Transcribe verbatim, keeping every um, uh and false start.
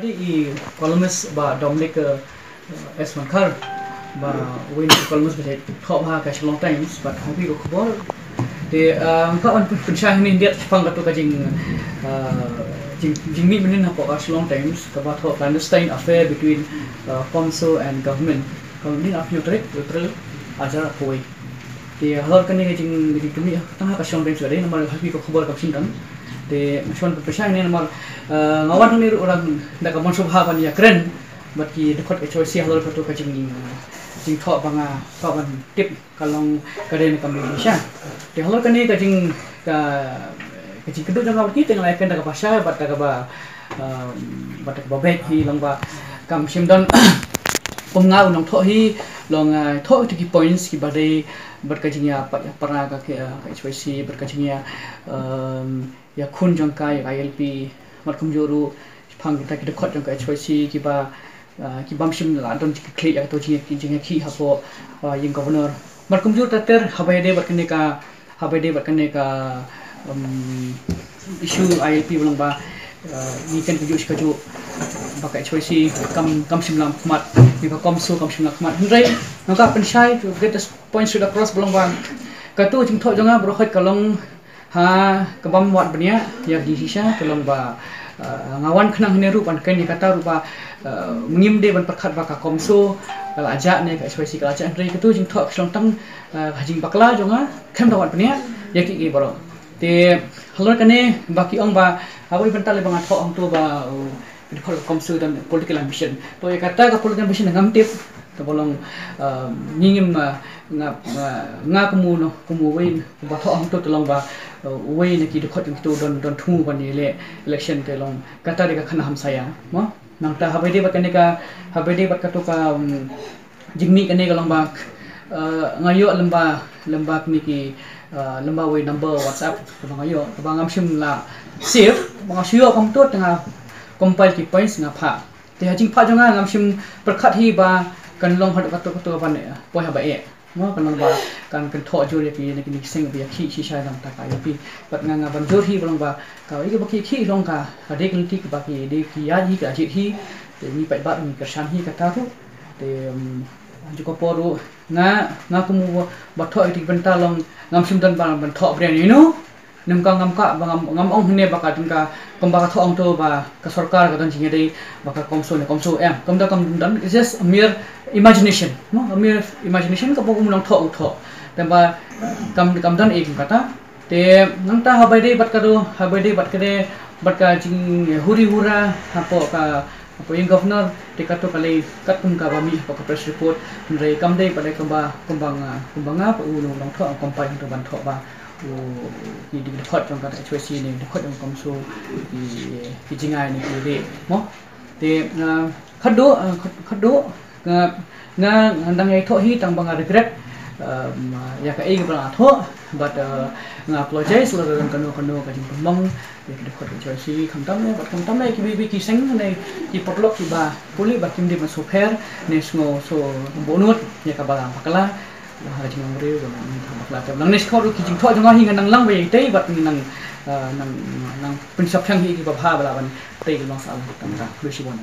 I columnist Bah Dominic, eh, S Wangkar, ba uwei na ki columnist ba thoh bha ha ka Shillong Times, bad ha phi ka khubor. Te, eh, nga kwah ban pynshai hangne shaphang kato ka jing, eh, jing, jingmih mynnin hapoh ka Shillong Times, kaba thoh Clandestine Affair Between, eh, CoMSO and Government. Ka mynnin arphew tarik April, hajar arphew wei. Te halor kane ka jing, ka jingkynmaw tang ha ka Shillong Times ka dei namar ha phi ka khubor kam shym don. Te nga shu wan pynshai hangne namar, eh, nga wan hangne ruh dang da ka mon sngewbha ban ïakren bad ki dkhot H Y C halor kato ka jing, jingthoh ba nga thoh ban tip ka long ka dei ne kam dei shisha. Te halor kane ka jing, ka, ka jingkynduh jong nga bad ki te nga la ïakren da kaba shai bad da kaba, um, bad da kaba beit hi long ba kam shym don kum nga u nongthoh hi, long, uh, thoh kito ki points kiba dei bad ka jingïapait ïapra ka, ka, ka H Y C bad ka jingïa, um, ïakhun jong ka ïa ka I L P, bad kumjuh ruh shaphang kita ki dkhot jong ka H Y C kiba, ah, ki bym shym la don jingkitkhlieh ïa kato jing, jingïakhih hapoh, ah, ïing governor. Bad kumjuh ter ter haba ïadei bad kane ka, haba ïadei bad kane ka, um, issue I L P ba long ba, ah, ngi kren kajuh shi kajuh ba ka H Y C kam, kam shym la khmat, ne ka CoMSO kam shym la khmat. Hynrei nangta pynshai to get the point straight across ba long ba kato jingthoh jong nga baroh khoit ka long ha ka bym wad bniah ïa ka jingshisha, ka long ba, eh, nga wan khnang hangne ruh ban kren ïa kata ruh ba, eh, ngim dei ban pyrkhat ba ka CoMSO ka la jah ne ka H Y C ka la jah, hynrei kato jingthoh ka shu long tang, eh, ha jingbakla jong nga, khlem da wad bniah ïa kiei kiei baroh. Te halor kane ba ki ong ba haba i bynta lei ba nga thoh hangto ba, uh, ki dkhot ka CoMSO don political ambition. To ïa kata ka political ambition ngam tip. Te ba long, uh, ngi ngim, uh, nga, uh, nga kum u, no, kum uwei ba thoh hangto te long ba, uh, uwei na ki dkhot jong kito don, don thmu ban ïaleh election te long kata dei ka khana hamsaïa. Mo? Nangta haba ïadei bad kane ka, haba ïadei bad kato ka, um, jingmih kane ka long ba, uh, nga ïoh lem bad, lem bad kine ki, uh, lem bad uwei number WhatsApp kaba nga ïoh, kaba ngam shym la save, kaba nga shu ïoh kumto te nga compile ki points nga phah. Te ha jingphah jong nga ngam shym pyrkhat hi ba kan long haduh kato kato ban, eh, poi haba eh. Mo, kan long ba kan, kan thoh jur ïa ki, ïa kine ki seng ba ïakhih shisha jong ka I L P. Bad nga, nga ban jur hi ba long ba ka, ïa kaba ki khih long ka, ka dei ka lynti kaba ki dei ki ïaid hi, ka jied hi. Te ngi paidbah ngi kyrshan hi kata ruh. Te, um, ha kajuh ka por ruh nga, nga kum uba thoh ïa kito ki bynta long ngam shym don ban, ban thoh briew, you know. Ngam ka, ngam ka, ba ngam, ngam ong hangne ba ka don ka, kumba ka thoh ong to ba ka sorkar ka don jingïadei bad ka CoMSO ne CoMSO, em, kumta kam don, it's just a mere imagination, no? A mere imagination kaba u nongthoh u thoh. Te ba kam, kam don ei kum kata. Te nangta haba ïadei bad kato, haba ïadei bad kane, bad ka jinghuri hura hapoh ka, hapoh ïing governor, te kato ka lei katkum kaba mih hapoh ka press report, hynrei kam dei pat lei kumba, kumba nga, kumba nga, u nongthoh, compile hangto ban thoh ba u, ki, ki dkhot jong ka H Y C ne, dkhot jong ka CoMSO, ki, ki jingai ne ki rieh, mo. Te, ah, khatduh, ah, khat-, khatduh, nga, nga, nga dang ïai thoh hi tang ba nga regret, um, ïa kaei kaba nga thoh, bad, ah, nga apologize lada don kano kano ka jingpynlong ïa ki dkhot ka H Y C, khamtam lei, bad khamtam lei kiwei kiwei ki seng ne ki paralok kiba pule bad kim dei ban sngewpher ne sngew sngewbha nud ïa kaba bakla. Ba ha ka jinglong briew ba nang bakla te ba nang ne sngewthuh ruh ki jingthoh jong nga hi nga nang lang ba ïai tei bad nang, ah, nang, nang pynsngewthuh hi kiba bha ba lah ban tei ka long sah lang tang ka. Khublei shibun.